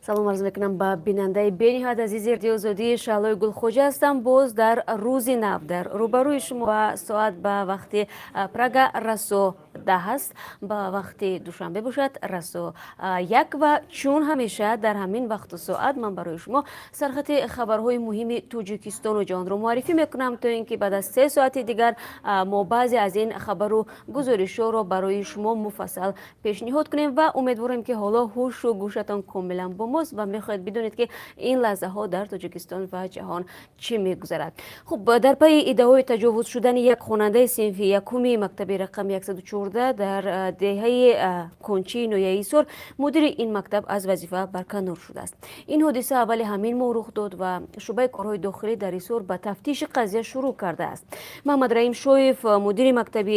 Салом арз мекунам ба бинандаи бениҳоят азизи Радиои Озодӣ. Шаҳлои Гулхоҷа ҳастам. Боз дар рӯзи нав дар рӯбарӯи шумо ва соат ба вақти Прага расо 10 аст, ба вақти Душанбе бошад расо 1. Ва чун ҳамеша дар ҳамин вақту соат ман барои шумо сархати хабарҳои муҳими Тоҷикистону ҷаҳонро муаррифӣ мекунам, то ин ки баъд аз 3 соати дигар мо баъзе аз ин хабару гузоришҳоро барои шумо муфассал пешниҳод кунем. Ва умедворем, ки ҳоло ҳушу гӯшатон комилан бо мост ва мехоҳед бидонед, ки ин лаҳзаҳо дар Тоҷикистон ва ҷаҳон чӣ мегузарад. Хуб, дар пайи иддаои таҷовуз шудани як хонандаи синфи якуми мактаби рақами 114 дар деҳаи Кончии ноҳияи Ҳисор, мудири ин мактаб аз вазифа барканор шудааст. Ин ҳодиса аввали ҳамин моҳ рух дод ва шӯъбаи корҳои дохилӣ дар Ҳисор ба тафтиши қазия шурӯъ кардааст. Маҳмадраҳим Шоев, мудири мактаби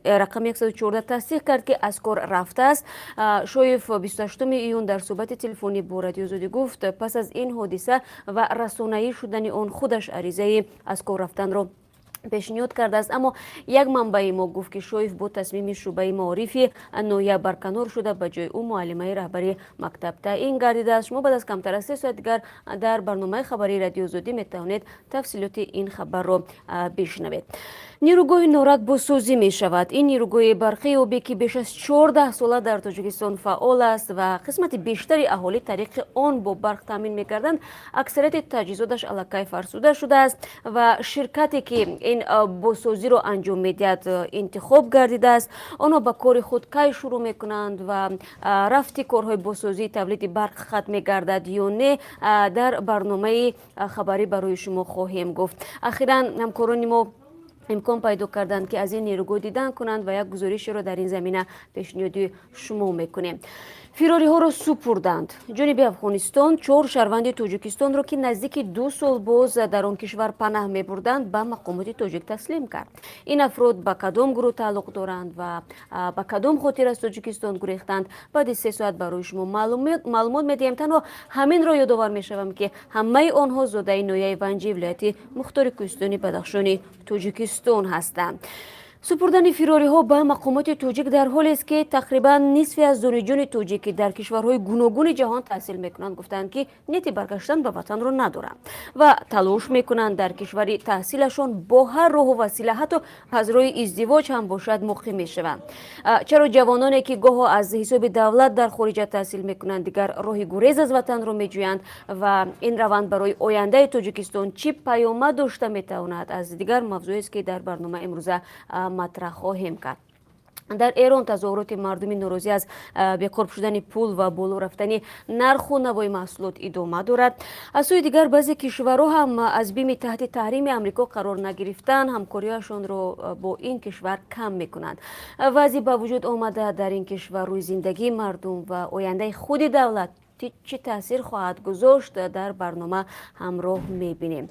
рақами 114, тасдиқ кард, ки аз кор рафтааст. Шоев 28 июн дар суҳбати телефонӣ бо Радиои Озодӣ гуфт, пас аз ин ҳодиса ва расонаӣ шудани он худаш аризаи аз кор рафтанро пешниҳод кардааст. Аммо як манбаи мо гуфт, ки Шоев бо тасмими шӯъбаи маорифи ноҳия барканор шуда, ба ҷои ӯ муаллимаи раҳбари мактаб таъин гардидааст. Шумо баъд аз камтар аз 3 соат дигар дар барномаи хабарии Радиои Озодӣ метавонед тафсилоти ин хабарро бишнавед. Нерӯгоҳи Норак бозсозӣ мешавад. Ин нерӯгоҳи барқии обӣ, ки беш аз 14 сола дар Тоҷикистон фаъол аст ва қисмати бештари аҳолӣ тариқи он бо барқ таъмин мекарданд, аксарияти таҷҳизоташ аллакай фарсуда шудааст ва ширкате, ки ин бозсозиро анҷом медиҳад, интихоб гардидааст. Онҳо ба кори худ кай шурӯъ мекунанд ва рафти корҳои бозсозии тавлиди барқ хатм мегардад ё не, дар барномаи хабарӣ барои шумо хоҳем гуфт. Ахиран ҳамкорони мо имкон пайдо карданд, ки аз ин нерӯгоҳ дидан кунанд, ва як гузоришеро дар ин замина пешниҳоди шумо мекунем. Фирориҳоро супурданд. Ҷониби Афғонистон чор шаҳрванди Тоҷикистонро, ки наздики 2 сол боз дар он кишвар панаҳ мебурданд, ба мақомоти тоҷик таслим кард. Ин афрод ба кадом гурӯҳ тааллуқ доранд ва ба кадом хотир аз Тоҷикистон гурехтанд, баъди 3 соат барои шумо маълумот медиҳем. Танҳо ҳаминро ёдовар мешавам, ки ҳамаи онҳо зодаи ноҳияи Ванҷи вилояти мухтори кӯҳистони Бадахшони Тоҷикистон ҳастанд. Супурдани фирориҳо ба мақомоти тоҷик дар ҳолест, ки тақрибан нисфи аз донишҷӯёни тоҷик, ки дар кишварҳои гуногуни ҷаҳон таҳсил мекунанд, гуфтанд, ки нияти баргаштан ба ватанро надоранд ва талош мекунанд дар кишвари таҳсилашон бо ҳар роҳу васила, ҳатто аз роҳи издивоҷ ҳам бошад, муқим мешаванд. Чаро ҷавононе, ки гоҳо аз ҳисоби давлат дар хориҷа таҳсил мекунанд, дигар роҳи гурез аз ватанро меҷӯянд ва ин раванд барои ояндаи Тоҷикистон чӣ паёмад дошта метавонад, аз дигар мавзӯест, ки дар барномаи имрӯза матраҳ хоҳем кард. Дар Эрон тазоҳуроти мардуми норозӣ аз беқурб шудани пул ва боло рафтани нарху навои маҳсулот идома дорад. Аз сӯи дигар, баъзе кишварҳо ҳам аз бими таҳти таҳрими Амрико қарор нагирифтан ҳамкориҳояшонро бо ин кишвар кам мекунанд. Вазъи ба вуҷуд омада дар ин кишвар рӯи зиндагии мардум ва ояндаи худи давлат чӣ таъсир хоҳад гузошт, дар барнома ҳамроҳ мебинем.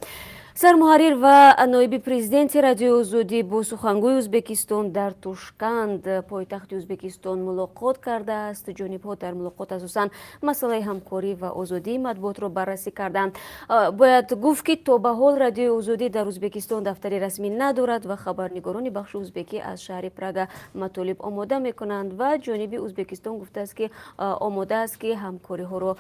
Сармуҳаррир ва ноиби президенти Радиои Озодӣ бо сухангӯи Ӯзбекистон дар Тошканд, пойтахти Ӯзбекистон, мулоқот кардааст. Ҷонибҳо дар мулоқот асосан масъалаи ҳамкорӣ ва озодии матбуотро баррасӣ карданд. Бояд гуфт, ки то ба ҳол Радиои Озодӣ дар Ӯзбекистон дафтари расмӣ надорад ва хабарнигорони бахши ӯзбекӣ аз шаҳри Прага матолиб омода мекунанд. Ва ҷониби Ӯзбекистон гуфтааст, ки омода аст, ки ҳамкориҳоро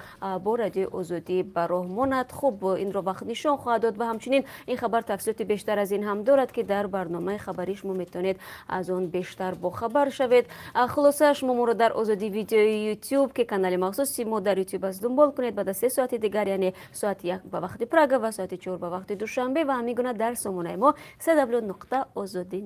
бо Радиои Озодӣ ба роҳ монад. Хуб, инро вақт нишон хоҳад дод. Ва ҳамчунин ин хабар тафсилоти бештар аз ин ҳам дорад, ки дар барномаи хабарӣ шумо метавонед аз он бештар бохабар шавед. Хулоса, шумо моро дар Озодӣ видеои Ютуб, ки канали махсуси мо дар Ютуб аст, дунбол кунед. Баъд аз 3 соати дигар, яъне соати 1 ба вақти Прага ва соати 4 ба вақти Душанбе, ва ҳамин гуна дар сомонаи мо cw.ozodi.org.